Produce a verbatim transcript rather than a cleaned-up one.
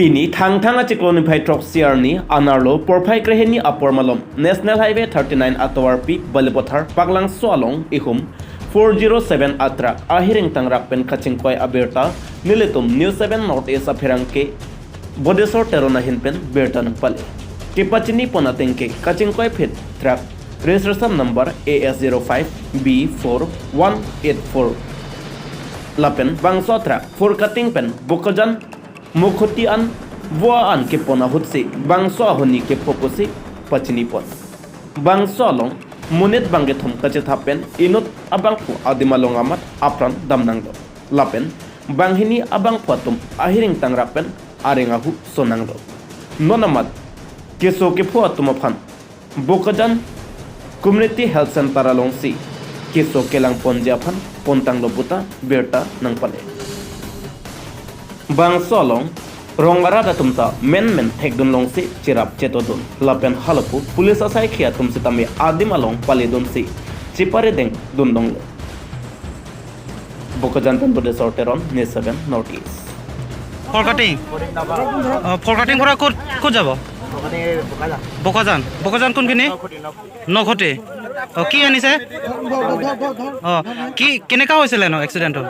Pini Thangthang achiklo niphai throksi arni anerlo porphai krehini apor malom National Highway thirty-nine atovarpi Balipathar Paklangso along ihum four zero seven a truck ahiring tangrak pen kachingkoi abirta nelitum News seven North East apherangke Bodesor Teron ahin pen birta nangpale. Kepachini pon ateng ke kachingkoi phit truck registration number A S zero five B four one eight four lapen bangso truck Forkating pen Bokajan Mukhoti an vo an kepon ahutsi bangso ahoni kepho pusi pachini pon. Bangso along monit bangkethom kachethap pen inut abangphu adim along amat apran damnanglo. Lapen banghini abangphu atum ahiring tangrak pen areng ahu sonanglo. Non amat keso kepho atum aphan Bokajan Community Health Center alongsi keso kelang ponji aphan pontanglo puta birta nangpale. Bangso along rong arat atum ta menmen thekdun longsi cherap chetodun lapen halapu police asaikhi atum sitame adim along paledunsi cheparedeng dun longlo. Bokajan pen Bodesor Teron, News seven North East. Furkating. অ, ফৰকাটিং পৰা ক'ত, ক'ত যাব? বোকাজান। বোকাজান। বোকাজান কোনখিনি? নখটি। অ, কি আনিছে? অ, কি, কেনেকা হৈছিলে ন এক্সিডেণ্টটো?